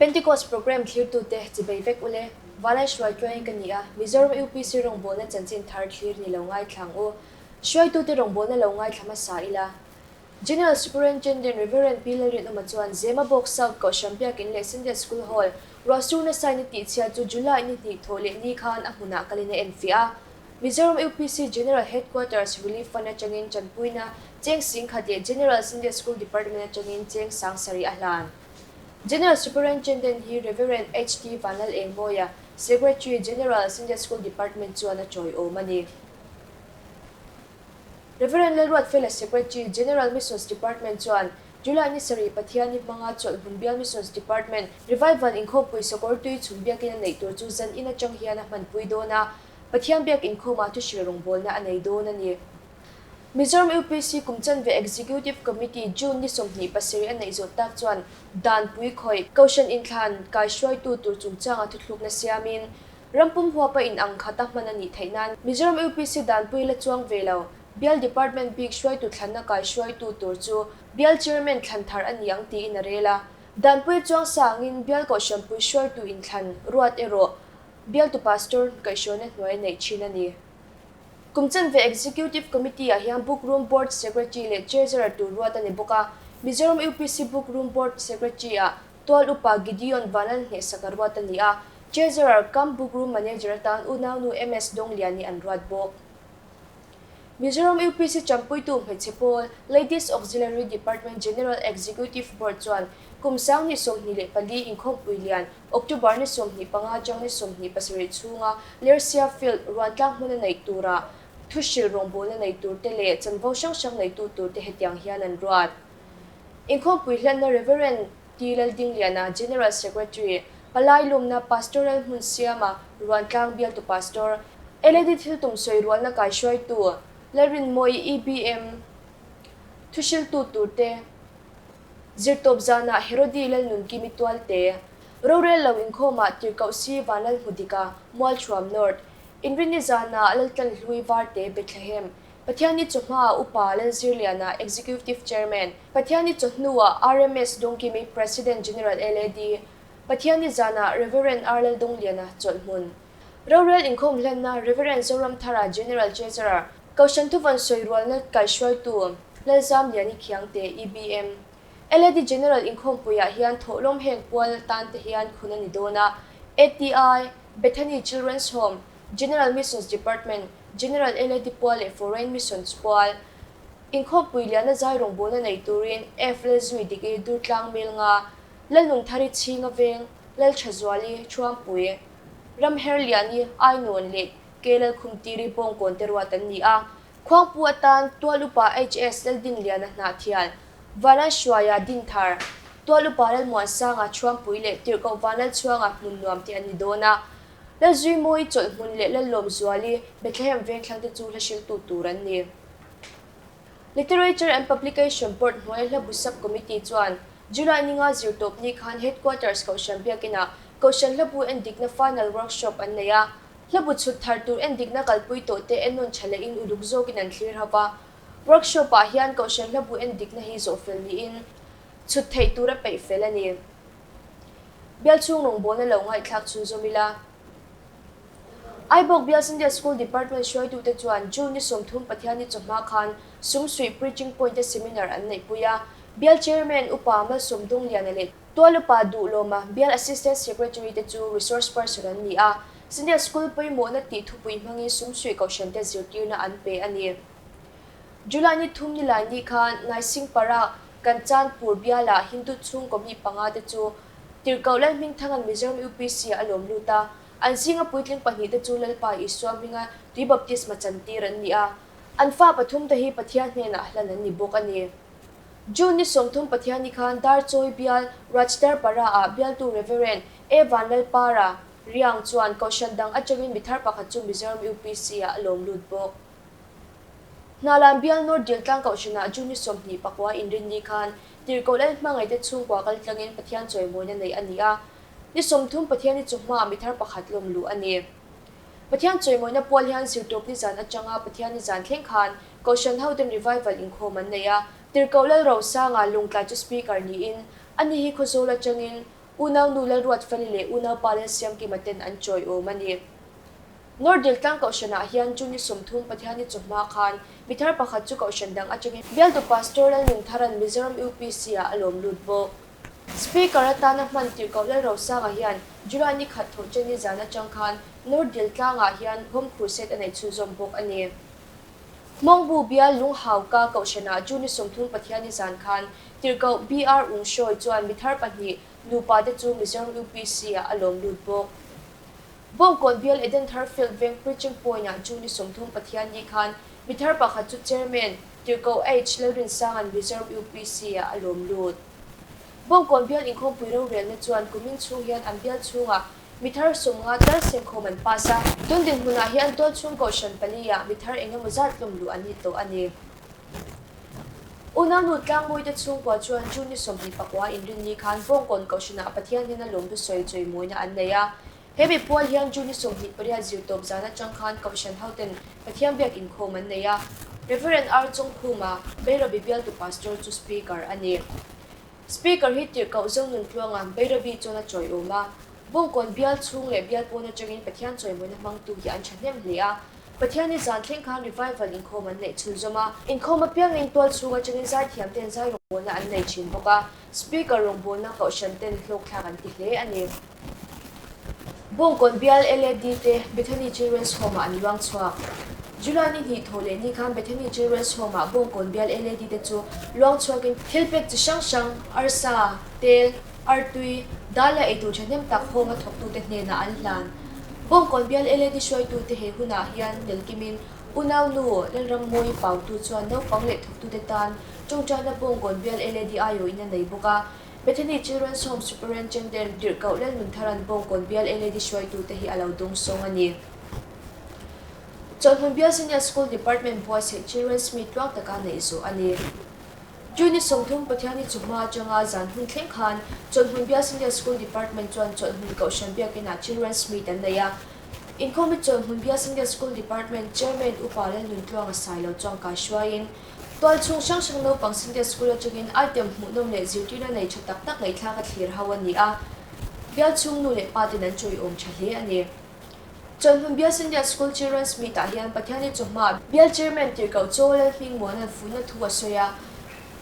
Pentecost Programme thlirtute chibei vek ule, Valai hruaitluain ka ni a, Mizoram UPC rawngbawlna chanchin thar thlir ni lo ngaithla ang u. Hruaitute rawngbawlna lo ngaithla hmasa ila. General Superintendent Rev. Pi Lalrinawma chuan Zemabawk South Kohhran Biakin leh Sunday School Hall ruahsurna sign a tihchhia chu July ni hnih thawh leh ni khan a hmunah kalin a enfiah a. Mizoram UPC General Headquarters Relief Fund atangin tanpuina cheng singkhat leh General Sunday School Department atangin cheng sangsarih a hlan. General Superintendent hi Rev. HT Vanlal Engmawia, Secretary, General Sunday School Department chuan a tawiawm a ni. Rev. Lalruatfela Secretary, General Missions Department chuan July ni sarih Pathianni hmanga chawlhhmun bial Missions Department Revival inkhawmpui sakawr tui chhum biakin a neih tur chu zan in atang hian a hmanpui dawn a, Pathian biak inkhawmah thuhril rawngbawlna a nei dawn a ni. Mizoram UPC kum chanve Executive Committee June ni 27 a neih zawh tak chuan danpui khawih Kohhran inthlan kaihruaitu tur chungchanga thuthlukna siamin Rampum huapa in ang khata hman a nih theih nan Mizoram UPC danpui la chuang ve lo. Bial Department bik hruaitu thlanna kai hruaitu tur chu Bial Chairman thlan thar a ni ang tiin a rel a. Danpui chuang sangin Bial Kohhranpui hruaitu inthlan ruat erawh Bialtu Pastor kaihhruaina hnuai neih thin a ni. Kum chanve Executive Committee ah hian Book Room Board Secretary leh Treasurer tur ruat a ni bawk a. Mizoram UPC Book Room Board Secretary ah Tual upa Gideon Vanlalhnehsak a ruat a ni a, Treasurer cum Book Room Manager atan unaunu MS Dawngliani an ruat bawk. Mizoram UPC Champuitu Hmeichhe Pawl, Ladies Auxiliary Department General Executive Board chuan kum 2024 inkhawmpui lian October ni 25 atang ni 27 chhunga Lersia Field ruantlang hmuna neih tura thuhril rawngbawlna nei turte leh chanvo hrang hrang neitu turte hetiang hian an ruat. Inkhawmpui hlanna Rev. T. Laldingliana, General Secretary, Palai Lumna Pastoral hmun siama Ruantlang bialtu Pastor, LAD thiltum sawi rualna kaihruaitu, Lalrinmawi EBM thuhriltu turte, Zirtawp zanah Herodi Lalnunkimi Tualte, Rorel lo inkhawmah Tirhkohsi Vanlalhmudika, Mualthuam North, Inrinni zanah Laltlanhlui Varte, Bethlehem, Pathianni chawhma Upa Lalzirliana, Executive Chairman, Pathianni chawhnuah RMS Dawngkimi, President General LAD, Pathianni zanah Rev. R Laldawng-liana, Chawlhhmun. Rorel inkhawm hlanna Rev. Zoramthara, General Treasurer, Kohhran Thuvawn Sawirualna kaihruaitu Lalzamliani Khiangte, EBM. LAD General inkhawmpuiah hian thawhlawm heng pual tan te hian khun a ni dawn a, ATI, Bethany Children's Home, General Missions Department, General LAD pual leh Foreign Missions pual. Inkhawmpui liana zai rawngbawlna nei turin F Lalzui Diki Durtlang Melnga, Lalnungthari Chhinga Veng, Lalthazuali Thuampui, Ramherliani Ainawn leh K Lalkhumtiri Bawngkawn te ruat an ni a. Khuangpu atan Tual Upa HS Laldinliana Hnahthial, Vanlalhruaia Dinthar, Tual Upa Lalmuansanga Thuampui leh Tirhkoh Vanlalchhuanga Hmunnuam te an ni dawn a. Lalzuimawi Chawlhhmun leh Lallawmzuali Bethlehem Vengthlang te chu hla hriltu tur an ni. Literature and Publication Board hnuaia hlabu Sub Committee chuan July ninga zirtawp ni khan Headquarters Kohhran Biakinah Kohhran hlabu endikna Final Workshop an nei a. Hlabu chhut thar tur endikna kalpui tawh te ennawn tha lehin uluk zawkin an thlir ho va. Workshop ah hian Kohhran hlabu endikna hi zawhfel niin chhut theih tur a peih fel a ni. Bial chhung rawngbawlna lo ngaihthlak chhunzawm ila. Aibawk Bial Sunday School Department hruaitute chuan June ni 30 Pathianni chawhma khan Sumsuih Preaching Point-a seminar an neihpui a. Bial Chairman Upa Malsawm Dawngliana leh Tual Upa Duhlawma, Bial Assistant Secretary te chu resource person an ni a. Sunday School pawimawhna tih thupui hmangin Sumsuih Kohhrante zirtirna an pe a ni. July ni thum ni lai ni khan Naisingpara Kanchanpur bialah Hindu chhungkaw mi panga te chu Tirhkoh Lalhmingthanga'n Mizoram UPC ah a lawm lut a, an zinga puitling pahnih te chu Lalpa Isua hminga tui baptisma chantir an ni a, an fa pathum te hi Pathian hnenah hlan an ni bawk a ni. June ni 30 Pathianni khan Darchawi bial Rajdarpara ah bialtu Reverend A Vanlalpara Riang chuan Kohhran dang atangin mithar pakhat chu Mizoram UPC ah a lawm lut bawk. Hnalan bial North Diltlang Kohhranah June 29 inrinni khan Tirhkoh Lal hmangaihte chhungkua kal tlangin Pathian chawimawina neih a ni a, ni 30 Pathianni chawhmaah mithar pakhat lawm luh a ni. Pathian chawimawina pual hian Zirtawp nizan atanga Pathianni zan thleng khan Kohhran hoten revival inkhawm an nei a, Tirhkoh Lal Rosanga lungtlai chu Speaker niin ani hi Khawzawl atangin. Unaunu Lalruatfeli leh Unaupa Lalsiamkima ten an chawiawm a ni. Nordil tlang kohhranah hian June ni 30 Pathianni chawhma khan mi thar pakhat chu kohhran dang atangin bialtu Pastor Lalnunthara'n Mizoram UPC-ah a lawm lut bawk. Speaker atana hman tirhkoh Lalrosanga hian July ni khat thawh chen ni zan atang khan Nordil tlangah hian Home Crusade a neih chhunzawm bawk a ni. Hmawngbu bial Lunghauka kohhranah June ni 30 Pathianni zan khan tirhkoh BR Ungshawi chuan mi thar pahnih nupa te chu Mizoram UPC-ah a lawm lut bawk. Bawngkawn bial Edenthar Field veng Preaching Point-ah June ni 30 Pathianni khan mi thar pakhat chu Chairman, Tirhkoh H. Lalrinsanga'n Mizoram UPC-ah a lawm lut. Bawngkawn bial inkhawmpui rorelna chuan kumin chhung hian an bial chhungah mi thar 50 tal semkhawm an pass a. Tun dinhmunah hian tualchhung kohhran pali-ah mi thar eng emaw zat tlawm luh an ni tawh a ni. Unaunu Tlangmawite chhungkua chuan June ni 29 inrinni khan Bawngkawn kohhranah Pathian hnena lawmtu sawi chawimawina an nei a. He mi pual hian June ni 28 zirtawp zan atang khan kohhran hoten Pathian biak inkhawm an nei a. Reverend R. Chawngkhuma, Bairabi bialtu pastor chu speaker a ni. Speaker hi tirhkoh Zonuntluanga Bairabi chuan a chawiawm a. Bawngkawn bial chhung leh bial pawn atangin Pathian chawimawina hmangtu hi an thahnem hle a. Pathianni zan thleng khan revival inkhawm an neih chhunzawm a. Inkhawm apiangin tual chhung atangin zaithiam ten zai rawngbawlna an nei thin bawk a, speaker rawngbawlna kohhran ten hlawkthlak an ti hle a ni. Bawngkawn bial LAD te Bethany Children's Home-ah an luang chhuak. July ni hnih thaw leh ni khan Bethany Children's Home-ah Bawngkawn bial LAD te chu luang chhuakin thil pek chi hrang hrang, arsa, tel, artui, dal leh eitur thahnem tak home-a thawktute hnenah an hlan. Bawngkawn bial LAD hruaitute he hunah hian telkimin Unaunu Lalrammawii Pautu chuan naupang leh thawktute tan tawngtaina Bawngkawn bial LAD aiawhin a nei bawk a. Bethany Children's Home Superintendent Tirhkoh Lalnunthara'n Bawngkawn bial LAD hruaitute hi a lo dawngsawng a ni. Chawlhhmun bial Senior School Department buatsaih Children's Meet tluang taka neih zawh a ni. June ni 30 Pathianni chawhma atanga zan hun thleng khan Chawlhhmun bial Senior School Department chuan Chawlhhmun Kohhran Biakinah Children's Meet an nei a. Inkhawm hi Chawlhhmun bial Senior School Department Chairman Upa Lalnuntluanga Sailo chuan kaihruaiin tualchhung hrang hrang naupang Senior School atangin item hmuhnawm leh zirtirna nei tha tak tak ngaihthlak a thlir ho a ni a. Bial chhung nu leh pa ten an chawiawm tha hle a ni. Chawlhhmun bial Senior School Children's Meet-ah hian Pathianni chawhma Bial Chairman Tirhkoh Chaw Lalhmingmuana'n fuihna thu a sawi a.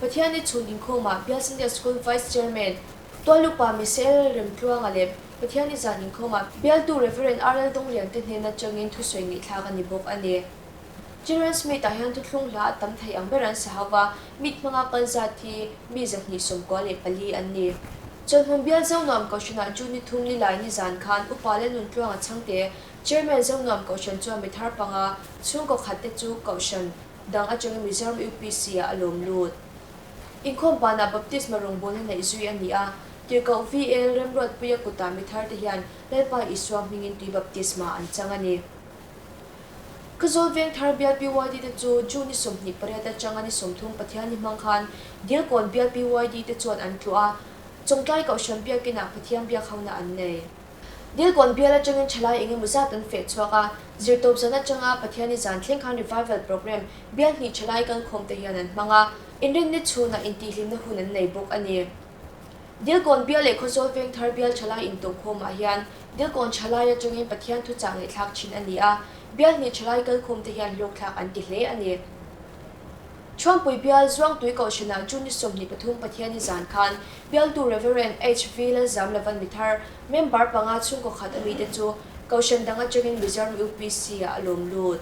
Pathianni chhun inkhawmah Bial Senior School Vice Chairman Tualupa Michelle Remtluanga leh Pathianni zan inkhawmah Bialtu Reverend R Laldawnglian te hnen atangin thusawi ngaihthlak a ni bawk a ni. Children's Meet-ah hian thuthlung hla a tam thei ang ber an sa ho va, meet hmanga kal zat hi mi 294 an ni. Chawlhhmun bial Zonuam Kohhranah June ni thum ni lai ni zan khan Upa Lalnuntluanga Chhangte, Chairman Zonuam Kohhran chuan mi thar panga chhungkaw khat te chu Kohhran dang atangin Mizoram UPC-ah a lawm lut. Inkhawm banah Baptisma rawngbawlna neih zui a ni a, Tirhkoh VL Remruatpuia kutah mi thar te hian Lalpa Isua hmingin tui baptisma an chang a ni. Khawzawl Vengthar bial PYD te chu June ni 28 atanga ni 30 Pathianni hmang khan Dilkawn bial PYD te chuan an tluh a, Chawngtlai Kohhran biakinah Pathian biak hona an nei. Dilkawn bial atangin thalai eng emaw zat an feh chhuak a, zirtawp zan atanga Pathianni zan thleng khan revival programme bial hnih thalai kalkhawm te hian an hmang a, inrinni chhunah intihhlimna hun an nei bawk a ni. Dilkawn bial leh Khawzawl Vengthar bial thalai intawhkhawmah hian Dilkawn thalai atangin Pathian thuchah ngaihthlak thin a ni a, bial hnih thalai kalkhawm te hian hlawkthlak an ti hle a ni. Thuampui bial Zuangtui Kohhranah June ni 23 Pathianni zan khan bialtu Reverend HV Lalzamlavan mithar member panga chhungkaw khat a mite chu Kohhran dang atangin Mizoram UPC-ah a lawm lut.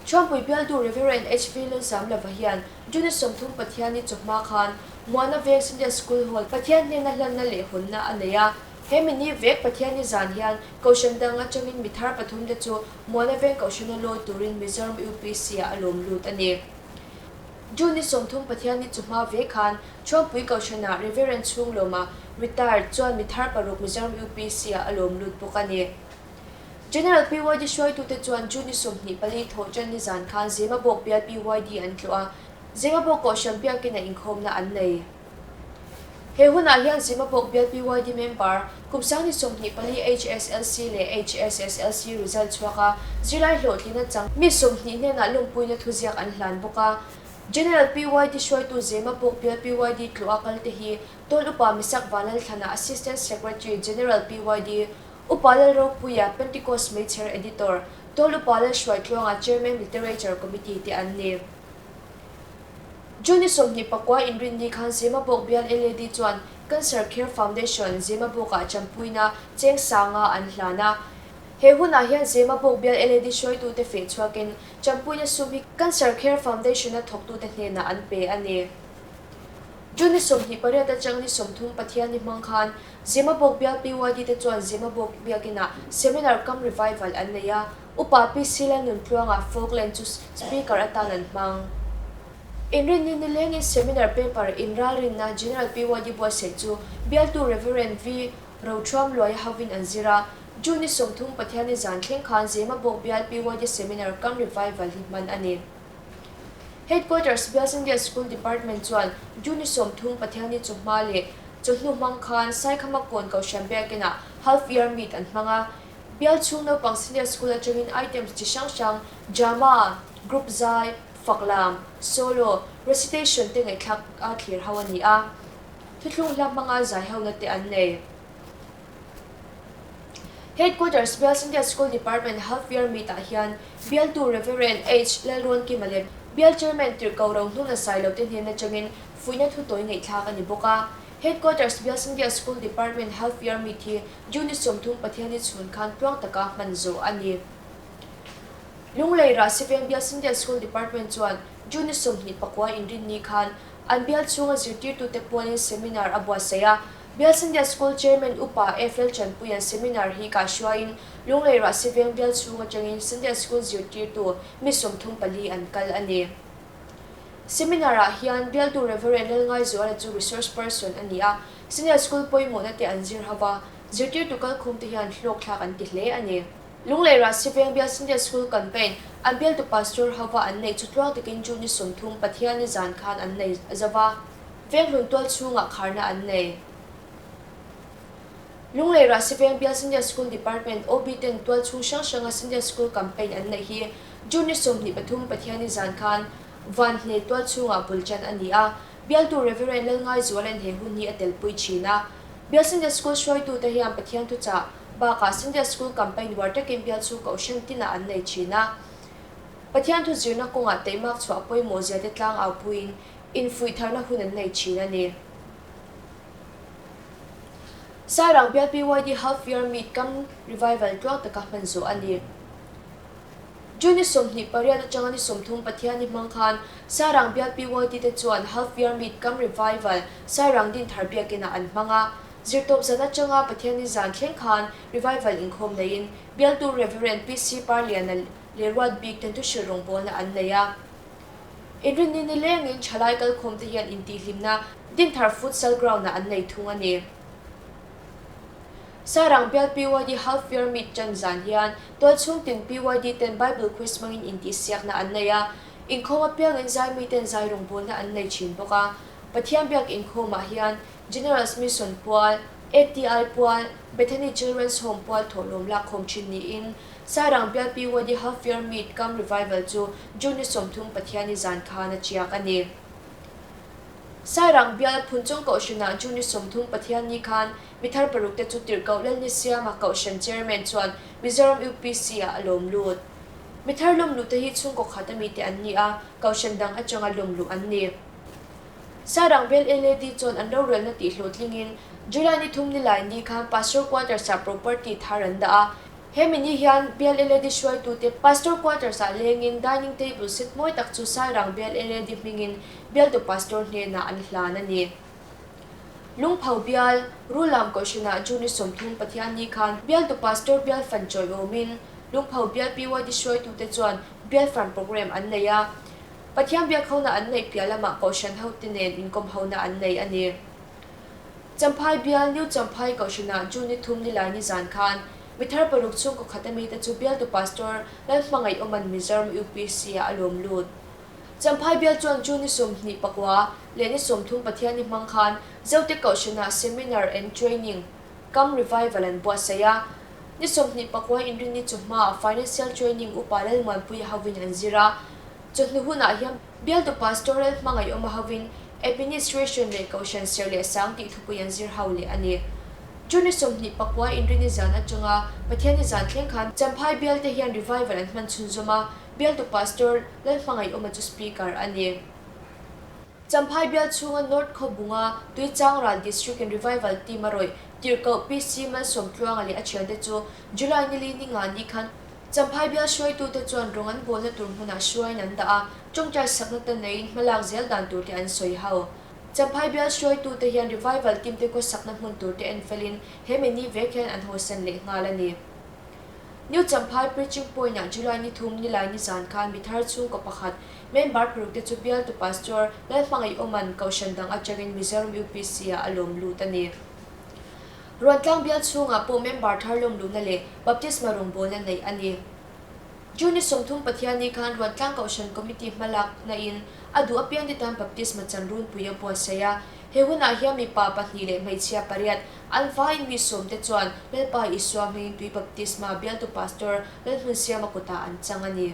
Thuampui bialtu Reverend HV Lalzamlava hian June 30 Pathianni chawhma khan Muana Veng Sunday School Hall Pathian hnena hlanna leh hawnna a nei a. He mini vek Pathianni zan hian Kohhran dang atangin mi thar pathum te chu Muana Veng Kohhrana lawi turin Mizoram UPC-ah a lawm lut a ni. June ni 30 Pathianni chawhma ve khan Thuampui Kohhranah Reverend Chhunglawma, retired, chuan mi thar paruk Mizoram UPC-ah a lawm lut bawk a ni. General PYD hruaitute chuan June ni 24 thawh tan ni zan khan Zemabawk bial PYD an tlawh a, Zemabawk Kohhran biakina inkhawmna an nei. He hunah hian Zemabawk bial PYD member kum 24 HSLC leh HSSLC result chhuak a, zirlai hlawhtlina chang mi 20 hnenah lawmpuina thuziak an hlan bawk a. General PYD hruaitu Zemabawk bial PYD tluah kal te hi Tawl Upa Misak Vanlalthlana Assistant Secretary General PYD, Upa Lalropuia Pentecost Meichher Editor, Tawl Upa Lalhruaitluanga Chairman Literature Committee te an ni. June 24 inrinni khan Zemabawk bial LAD chuan Cancer Care Foundation Zemabawkah champuina cheng sanga an hlan a. He hunah hian Zemabawk bial LAD hruaitute feh chhuakin champuina sum hi Cancer Care Foundation-a thawktute hnenah an pe a ni. June 28 atang ni 30 Pathianni hmang khan Zemabawk bial PYD te chuan Zemabawk biakinah Seminar cum Revival an nei a. Upa PC Lalnuntluanga Falkland chu Speaker atan an hmang. Inrinni nilengin Seminar paper inralrinna General PYD buatsaih chu bialtu Rev. V. Rothuamluaia hovin an zir a. June ni 30 Pathianni zan thleng khan Zemabawk bial PYD Seminar cum Revival hi hman a ni. Headquarters Bial Sunday School Department chuan June ni 30 Pathianni chawhma leh chawhnu hmang khan Saikhama Kawn Kohhran biakinah Half Year Meet an hmang a. Bial chhung naupang Sunday School atangin items chi hrang hrang, drama, group zai, faklam, solo, recitation te ngaihthlak a thlir ho a ni a. Thuthlung hla hmanga zai hona te an nei. Headquarters Bial Sunday School Department Half Year Meet ah hian Bialtu Rev. H. Lalruankima leh Bial Chairman Tirhkoh Rohnuna Sailo te hnen atangin fuihna thu tawi ngaihthlak a ni bawk a. Headquarters Bial Sunday School Department Half Year Meet hi June ni 30 Pathianni chhun khan tluang taka hman zawh a ni. Lunglei Rahsiveng Bial Sunday School Department chuan June ni 29 inrinni khan an bial chhunga zirtirtute pualin seminar a buatsaih a. Bial Sunday School Chairman Upa F. Lalchanpuia'n seminar hi kahhruaiin Lunglei Rahsiveng bial chhung atangin Sunday School zirtirtu mi 34 an kal a ni. Seminar-ah hian bialtu Rev. Lalngaizuala chu resource person a ni a, Sunday School pawimawhna te an zir ho va, zirtirtu kalkhum te hian hlawkthlak an ti hle a ni. Lunglei Rahsiveng bial Sunday School campaign an bialtu Pastor ho va an neih chu tluang takin June ni 30 Pathianni zan khan an nei zo va, Venghlun tual chhungah kharna an nei. Lunglei Rahsiveng bial Sunday School Department OB ten tual chhung hrang hranga Sunday School campaign an neih hi June ni 23 Pathianni zan khan Vanhne tual chhungah bul tan a ni a, bialtu Rev. Lalngaizuala'n he hun hi a telpui thin a. Bial Sunday School hruaitute hian Pathian thuchah bakah Sunday School campaign uar takin bial chhung kohhran tinah an nei thin a. Pathian thu zirna kawngah teimak chhuah pawimawh zia te tlang au puiin infuih tharna hun an nei thin a ni. Sairang bial PYD Half Year Meet cum Revival tluang taka hman zawh a ni. June ni 28 atanga ni 30 Pathianni hmang khan Sairang bial PYD te chuan Half Year Meet cum Revival Sairang Dinthar biakinah an hmang a. Zirtawp zan atanga Pathianni zan thleng khan Revival inkhawm neiin bialtu Rev. PC Parliana leh ruat bik ten thuhrilh rawngbawlna an nei a. Inrinni nilengin thalai kalkhawm te hian intihhlimna Dinthar Futsal Ground-ah an nei thung a ni. Sairang bial PYD Half Year Meet tan zan hian tualchhung tin PYD ten Bible Quiz hmangin intihsiakna an nei a, inkhawm apiangin zaimi ten zai rawngbawlna an nei thin bawk a. Pathian biak inkhawmah hian General's Mission pual, ATI pual, Bethany Children's Home pual thawhlawm lakkhawm thin niin Sairang bial PYD Half Year Meet cum Revival chu June ni 30 Pathianni zan khan a chiak a ni. Sairang bial Phunchawng Kohhranah June ni 30 Pathianni khan mithar paruk te chu Tirhkoh Lalni Siama Kohhran Chairman chuan Mizoram UPC ah a lawm lut. Mithar lawm luh te hi chhungkaw khat ami te an ni a, Kohhran dang atanga lawm luh an ni. Sairang bial LAD chuan an rorelna tih hlawhtlingin July ni 3 ni lai ni khan Pastor Quarters ah property thar an dah a. Hemi ni hian bial LAD hruaitute Pastor Quarters ah lengin dining table set mawi tak chu Sairang bial LAD hmingin bialtu Pastor hnenah an hlan a ni. Lungpho bial, Rulam Kohhranah June ni 30 Pathianni khan bialtu Pastor bial fan chawi awmin Lungpho bial PYD hruaitute chuan bial fan program an nei a. Pathian biak hona an neih piah lamah Kohhran hote nen inkawm hona an nei a ni. Champhai bial, New Champhai Kohhranah June ni 3 ni lai ni zan khan mithar paruk chhungkaw khat ami te chu bialtu Pastor Lalhmangaih Awman Mizoram UPC ah a lawm lut. Champhai bial chuan June ni 29 leh ni 30 Pathianni hmang khan Zote Kohhranah Seminar and Training cum Revival an buatsaih a. Ni 29 inrinni chu hmaah Financial Training Upa Lalmuanpuia hovin an zir a. Chawhnu hunah hian Bialtu Pastoral hmangaihawm a hovin Administration leh Kohhran Serh leh Sang tih thupui an zir ho leh a ni. June 29 Inrini zan atanga Pathianni zan thleng khan Champhai bialte hian revival an hman chhunzawm a, Bialtu Pastor Lalhmangaihawma chu Speaker a ni. Champhai bial chhunga North Khawbunga Tuichangral District in Revival Team a rawih Tirhkoh PC Malsawmtluanga leh a thiante chu July nili ni nga ni khan Champhai bial hruaitute chuan rawng an bawlna tur hmunah hruaiin an dah a, tawngtai sakna te neiin hmalak zel dan tur te an sawi ho. Champhai bial hruaitute hian Revival team te khawsakna hmun tur te en felin he mini vek hian an hawsan leh nghal a ni. New Champhai Preaching Point ah July ni thum nilai ni zan khan mithar chhungkaw pakhat member paruk te chu bialtu Pastor Lalhmangaihawma'n Kohhran dang atangin Mizoram UPC ah a lawm lut a ni. Ruantlang bial chhungah pawh member thar lawm luhna leh baptisma rawngbawlna neih a ni. June ni 30 Pathianni khan Ruantlang Kohhran Committee hmalakna in a duh apiangte tan baptisma chan runpui a buatsaih a. He hunah hian mipa pahnih leh hmeichhia pariat an vaiin mi sawmte chuan Lalpa Isua hmingin tui baptisma bialtu Pastor Lalhmunsiama kutah an chang a ni.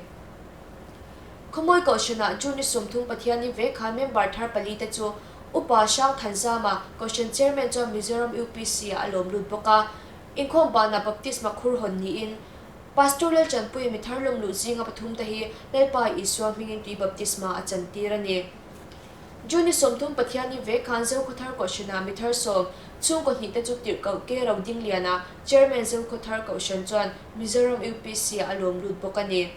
Khawmawi Kohhranah June ni 30 Pathianni vek khan member thar pali te chu Upa Hrangthanzama, Kohhran Chairman chuan Mizoram UPC-ah a lawm lut bawk a. Inkhawm banah Baptisma khur hawn niin Pastor Lalchanpuia mithar lawm luh zinga pathum te hi Lalpa Isua hmingin tui baptisma a chantir a ni. June ni 30 Pathianni vek khan Zokhawthar Kohhranah mithar sawm chhungkaw hnih te chu Tirhkoh Ke Rodingliana, Chairman Zokhawthar Kohhran chuan Mizoram UPC-ah a lawm lut bawk a ni.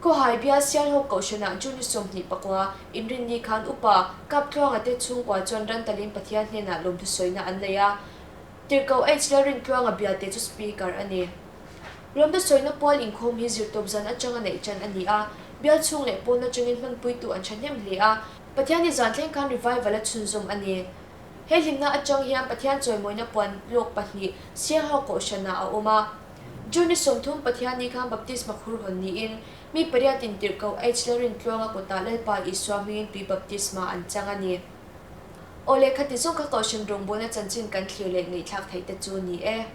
Khawhai bial Sialhawk Kohhranah June 29 Inrinni khan Upa Kaptluanga te chhungkua chuan Rantalin Pathian hnenah lawmthu sawina an nei a. Tirhkoh H Lalrintluanga bialte chu Speaker a ni. Lawmthu sawina pual inkhawm hi zirtawp zan atanga neih tan a ni a, bial chhung leh pawn atangin hmanpuitu an thahnem hle a, Pathianni zan thleng khan revival a chhunzawm a ni. He hlimna atang hian Pathian chawimawina puan lawk pahnih Sialhawk Kohhranah a awm a. June ni 30 Pathianni khan baptisma khur hawn niin mi pariat in Tirhkoh H Lalrintluanga kutah Lalpa Isua hmingin tui baptisma an chang a ni. Aw lehkha ti zawng kha Kohhran rawngbawlna chanchin kan thlir leh ngaihthlak theih te chu ni e.